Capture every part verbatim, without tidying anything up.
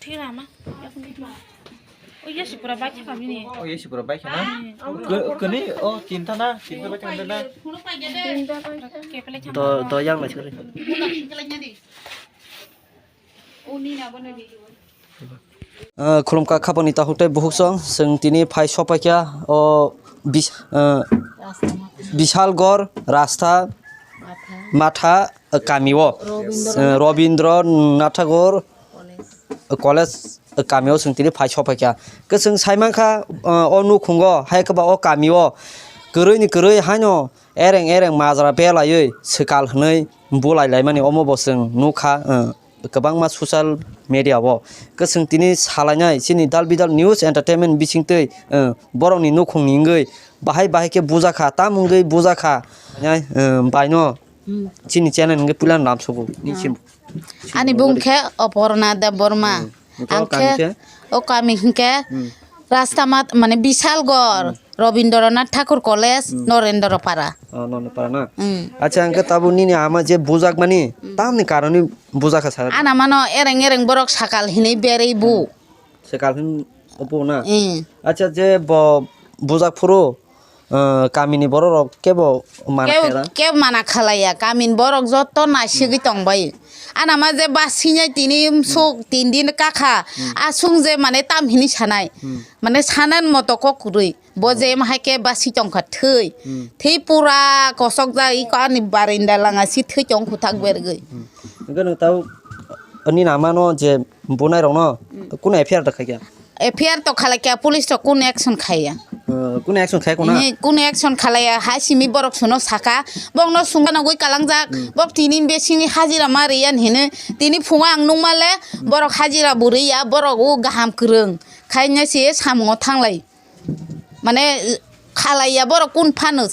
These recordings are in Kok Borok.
Thik rama. O yesi pura bai kha bini. O yesi pura bai kha na? Kini o tinta na, tinta bai kha na? Do do yang lai sori. Ah, khulumkha khapangni takhuk tei bukhuk song, chwng tini phai sopaikha o bis-, ah, Bishalgor Rasta Matha, ah, kami o, ah, Robindra Nathakur College, ah, kami o chwng tini phai sopaikha. Kwchwng saimankha, ah, o nukhungo hai khe ba o kami o kwrwi ni kwrwi haino ereng ereng majra belaiwi swkal hwnwi bulai laimani omo bo chwng nukha, ah, kwbangma social media o. Kwchwng tini salainai chini Dal Bidal News Entertainment bisingtwi, ah, borokni nukhungni wngwi bahai bahai khe bujakha, tam wngwi bujakha, ah, baino chini channel wngwi puila namsugo. Ani bung khe Oporna Debbarma. Hmm. Ang khe o kami hwnkhe Rastamat, mane Bishalgor, Rabindranath Thakur College, Narendra Para. Oh, Narendra Para na? Hmm. Acha, ang khe tabuk nini ama je bujakmani, tamni karoni bujakha sa? Ana mano ereng ereng borok sakal hinwi berwi bu. Sakal hin opo na? Hmm. Acha, je bo bujak phuru, ah, kamini borok rok kebo mana khe da? Kebo mana khalaiya, kamini borok joto naisigwi tongbai. Ana ma je basi nai tini sok tin din kakha, asung je mane tam hini sanai. Mane sanan moto kok kwrwi. Bo je ma hai khe basi tongkha thwi. Thwi pura kosok jak iko ani barinda langa si thwi tong khuthak bergwi. Hwnkhe nwng tau nini amano je bunai rokno kunu F I R da khaikha? F I R to khalai kha, police to kun action khaiya. Uh, kun action khai kuna? He, kun action khalaiya, ha simi borok suno saka, bokno sungna nogwi kalangjak, bok tini besini hajira ma riyan hino, tini phungo ang nungmale, borok hajira bo riya, borok o gaham kwrwng, khaina se samungo thanglai. Mane, khalaiya borok kun phano,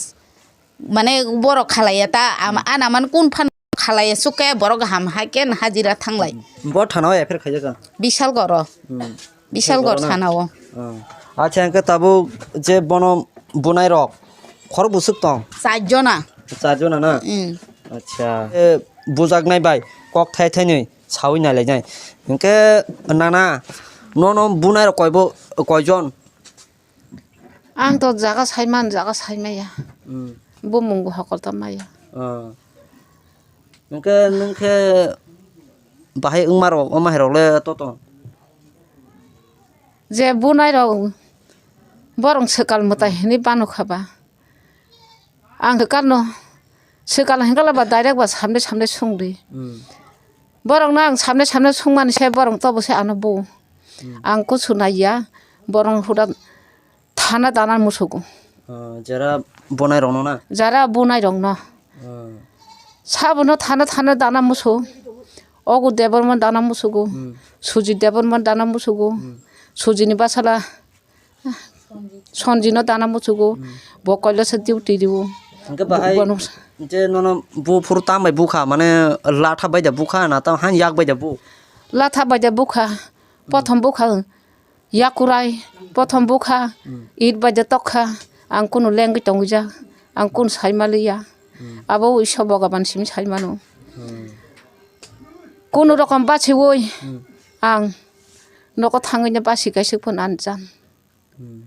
mane borok khalaiya ta, ama, ana man kun phano. Khalai sukhe borok ham hai khe hajira thanglai. Bo thana o F I R khaijak kha? Bishalgoro. Hmm. Bishalgor thana o. Oh. Acha, hwnkhe tabuk je bono bunai rok khorok bwswk tong? Char jona. Char jona na? Hmm. Acha. E, bujaknai bai kok thai thainwi sawi nai lainai. Hwnkhe nana, nono bunai rok koibo, koijon? Ang to jaga saiman, jaga saimaya. Hmm. Bumung bo hokol tongmaya. Oh. Hwnkhe nwng khe bahai wngma rok, wngma hai rok le to tong? Je bunai rok borok swkal mwtai hinwi banu kha ba. Ang swkal no, swkal hwnkhe ba direct ba samde samde sungdi. Hmm. Borok no ang samde samde sungmani se borok tobo se ano bu. Hmm. Ang kusu naiya, borok huda thana dana musugo. Ah, jara bunai rokno na? Jara bunai rokno. Ah. Sabono thana thana dana musu. Ogu Debbarma dana musugo. Hmm. Suji Debbarma dana musugo. Hmm. Sujini basala Sonji no dana musugo. Hmm. Bo koilo se duty rio. Hwnkhe bahai bono je nono bu phuru tam bai bukha, mane latha bai da bukha na tam han yak bai da bu? Latha bai da bukha. Hmm. Prothom bukha. Yakurai, prothom bukha, hmm, it bai de tokha, ang kunu lengwi tongwijak, ang kunu saimaliya. Hmm. Abo Isor Bhogoban simi saimano. Hmm. Kunu rokom bachiwi, hmm, ang nogo thangwino basi kaisa phone anjan. Hmm.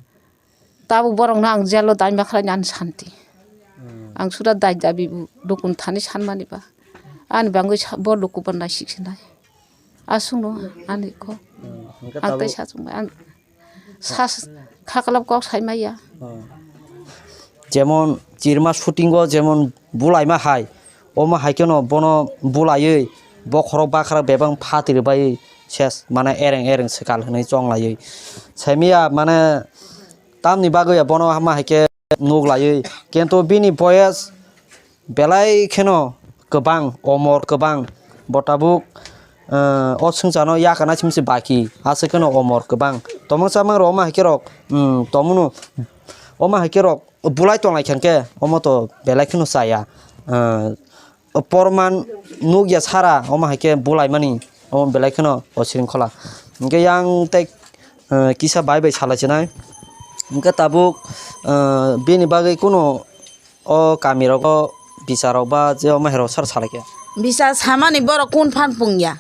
Tabuk borokno ang jelo daima khlaina ani santi. Hmm. Ang suda dai dabi dukun thani sanmani ba. Ani bangwi sa-, bo luku bo naisik sinai. Aswkno ani kok. Hmm, hwnkhe ang tabuk tei sa chwngbai, ang sa-, khaklap kok saimaya. Oh. Jemon chirma shooting o jemon bulaima hai, omo hai kheno bono bulaiwi bokhorok bakhra bebak phatiri bai ses, mane ereng ereng swkal hwnwi chonglaiwi. Saimaya mane tamni bagwi bono hama hai khe nuk laiwi, kintu bini boyes belai kheno kwbang, omor kwbang. Bo tabuk, eh, o swngcharno yakana simi se baki, aswk kheno omor kwbang. Tomong chamang rok omo hai khe rok, mm, tomungno, omo hai khe rok bulai tonglai kha khe, omo to belai kheno chaya. Eh, porman nukya sara, omo hai khe bulaimani, omo belai kheno o sringkhola. Hwnkhe yang tei, eh, kisa bai bai salai chinai. Hwnkhe tabuk, eh, bini bagwi kunu o kami rogo bichar rok ba je omo hai rok sar salai khe. Bichar samani borok kun phan pungya.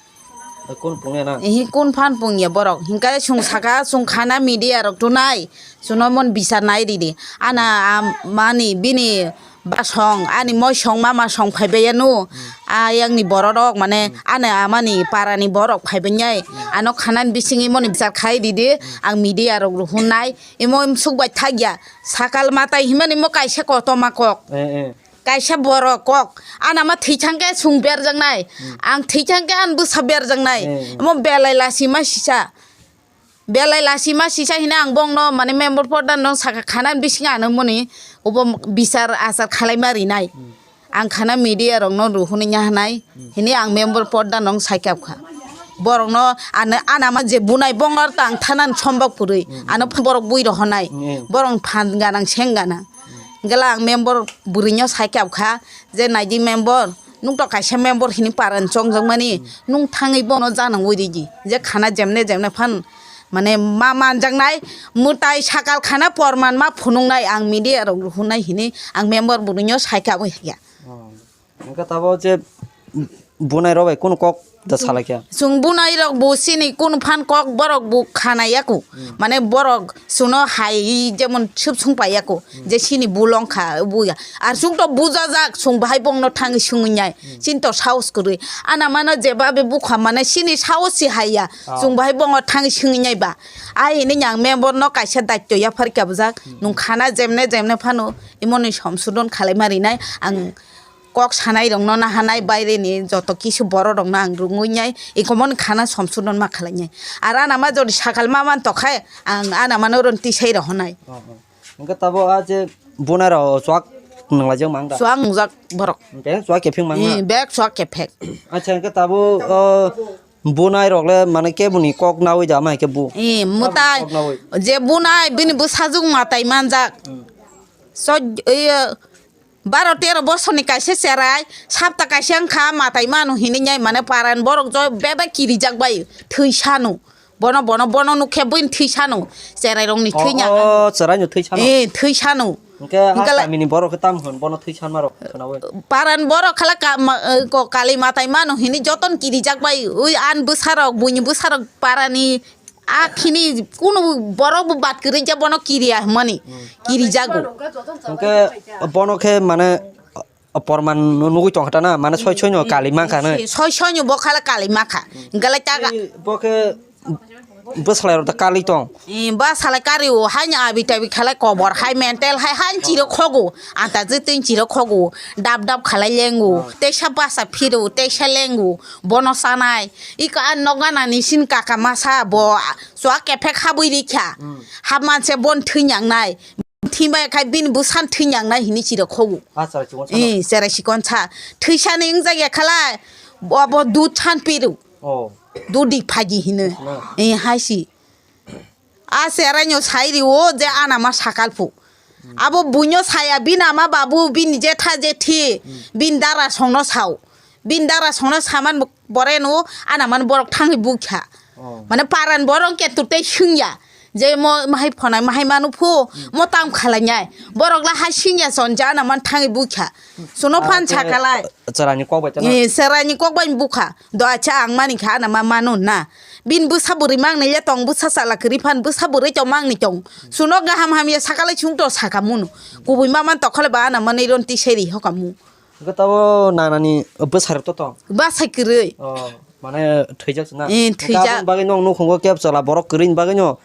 Kun pungya na? Hi kun phan pungya borok. Hinkhe chwng saka chwng khana media rok tunai. Chwngno mon bichar nai ridi. Ana, am, mani bini basong, ani moisong mama song phaibai yanu. Hmm. Ayangni bororok mane, hmm, ani amani parani borok phaibai yai. Hmm. Ano khanani bisingni moni bichar khai ridi. Hmm. Ang media rok ruhunnai. Imo suk bai thakya. Sakal matai himani mo kaisa kotorma kok. Eh, eh. Kaisa borok kok. Ana ma thwi thangkhe chwng berjaknai. Hmm. Ang thwi thangkhe ani bwsa berjaknai. Eh, eh. Imo belai lachima sisa. Belai lachima sisa hino ang bongno mane member pordano saka khana bisingo ano moni obo bichar achar khalaima rinai. Hmm. Ang khana media rokno ruhuni nyahanai. Hmm. Hini ang member pordano saikap kha. Borokno ano, ana ma je bunai bongor tang thanan sombok purui. Hmm. Ano borok bui rohonai. Hmm. Borok phan ganang seng ganang. Hwnkhe ang member bwrwino saikap kha je, "Naidi member, nwng to kaisa member hini paran chongjakmani, nwng thangwi bono janangwi ridi." Je khana jemne jemne phan mane ma manjaknai, mwtai sakal khana porman ma phunuknai ang media rok ruhunnai hini ang member bwrwino saikap kha. Oh. Hwnkhe tabuk je bunai rok bai kunu kok da salai kha? Chwng bunai rok bo chini kunu phan kok borok bo khana yaku. Hmm. Mane borok chwngno hai jemon sub sung pai yaku. Hmm. Je chini bu long kha bu ya. Ar chwng to bujajak chwng bahai bongno thangwi swngwi nai. Hmm. Chini to saos kwrwi. Ana mano jeba be bukha mane chini saos si hai ya. Oh. Chwng bahai bongo thangwi swngwi nai ba. Ai hini yang member no kaisa daityo yaphar kha bujak. Hmm. Nwng khana jemne jemne phano imoni somsudon khalaima rinai. Ang kok sanai rokno nahanai, baireni joto kisu borok rokno ang rungwi nai, ikomon khana somsudon ma khalai nai. Ar ana ma jodi sakal ma man tokha, ang ana mano ron tisai rohonai. Oh, oh. Hwnkhe tabuk a je bunai rok chuak nwnglai jak mang da? Chuak nwngjak borok. Hwnkhe chuak kephek mang na? Eh, bek chuak kephek. Acha, hwnkhe tabuk, oh, bunai rok le mane keboni kok nawi da, ma hai khe bu? Eh, mwtai kok nawi. Je bunai bini bwsajwk mwtai manjak. Hmm. Soj-, eh, baro tero bosorni kaisa cherai, sapta kaisa wngkha, mwtai mano hinwi nai, mane paran borok jo bebak kirijak bai thwi sano. Bono, bono, bono nukhe buini thwi sano. Cherai rokni thwi nya. Oh, oh, cherai no thwi sano. Eh, thwi sano. Hwnkhe a kamini borok khe tam hwn, bono thwi sanma rok khwnawi. Paran borok khala ka-, ma-, eh, ko-, kali mwtai mano hinwi joton kirijak bai, ui ani bwsarok, buini bwsarok parani a khini kunu borok bo bat kwrwi ja bono kiriya hwnmani, hmm, kirijago. Hwnkhe bono khe mane o porman nugwi tongkha ta na, mane soi soi no kali mankha na. Soi soi no bo khala kali mankha. Hmm. Hwnkhe lai ta ga- Bo khe bwsalai rok da kali tong. Eh, bwsalai kari o, haino abi tabi khalai kobor hai mental hai, haino chiro khogo. Anta je tin chiro khogo. Dap dap khalai lengo. Oh. Teisa bwsa phiro, teisa lengo. Bono sanai. Iko a nokgana ni sin kaka masa bo, a, chua kephek habwi rikha. Hmm. Hab manse bon thwi nyangnai. Thwi bai khai bini bwsan thwi nyangnai hini chiro khogo. Ah, cherai chikon sano. Eh, cherai chikon sa. Thwi sani wngjakya khalai. Bo, bo dud san piro. Oh. Dud dik phaji hino. Na. Eh, hai si. A cherai no sai rio je ana ma sakal phu. Hmm. Abo buino saya bini ama babu, bini jetha jethi, hmm, bini dara songno sao. Bini dara songno saman bo-, bore no ana man borok thangwi bukha. Oh. Mane paran borok ke tutei singya. Je mo mahai phonai mahai manu phu, hmm, mo tam khalai nyai. Borok la hai singya son ja ana man thangwi bukha. Suno phan sakalai. Cherani kok bai tana. Eh, cherani kok bai bukha. Do acha ang mani kha ana ma manu na. Bin bwsa bwrwi mangni le tong, bwsa sala kwrwi phan bwsa bwrwi tong mangni tong. Suno gaham hamya sakalai sung to saka munu. Kubui ma man tokhole ba ana manwi ron tiseri hokamu. Hwnkhe tabo nanani bwsarok to tong? Bwsai kwrwi. Oh, mane thwijak se na? Eh, thwijak. Hwnkhe aboni bagwi nwng nukhungo keb chwla borok kwrwini bagwi no?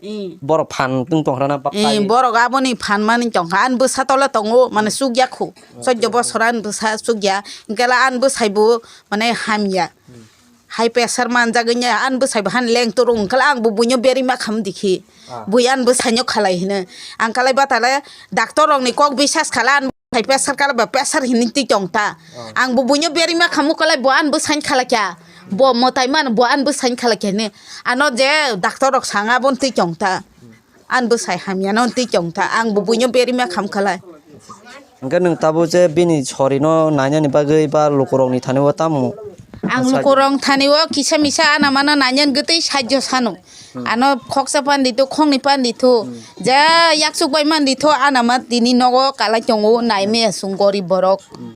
Eh. Borok phan tong tong rana bap. Eh, borok aboni phan mani tongkha. Ani bwsa tole tongo, mane chukya khu. Choddo bosor ani bwsa chukya. Hwnkhe ani bwsai bo mane hamya. Hmm. High pressure manjagwi nya, ani bwsai bo han leng turung, hwnkhe ang bo buino berima kham dikhi. Ah. Bui ani bwsaino khalai hino. Ang kalai batale doctor rokni kok bisas khala ani bwsai pressure kala ba pressure hinwi twi tong ta. Ah. Ang bo buino berima khamu kalai bo ani bwsaino khalai kya. Bo mwtai mano bo ani bwsaino khalai kya hini. Ano je doctor rok sanga bo twi tong ta. Ani bwsai hamya no twi tong ta, ang bo buino berima kham khalai. Hwnkhe nwng tabuk je bini sorino nainani bagwi ba lukurokni thani o tamo? Ang lukurok thani o kisa misa ana mano nainani gwi twi sajjo sano. Hmm. Ano khoksa pandi to, khokni pandi to. Hmm. Ja yaksuk bai mandi to, ana ma tini nogo kalai tongo, nai maya sung gorib borok. Hmm.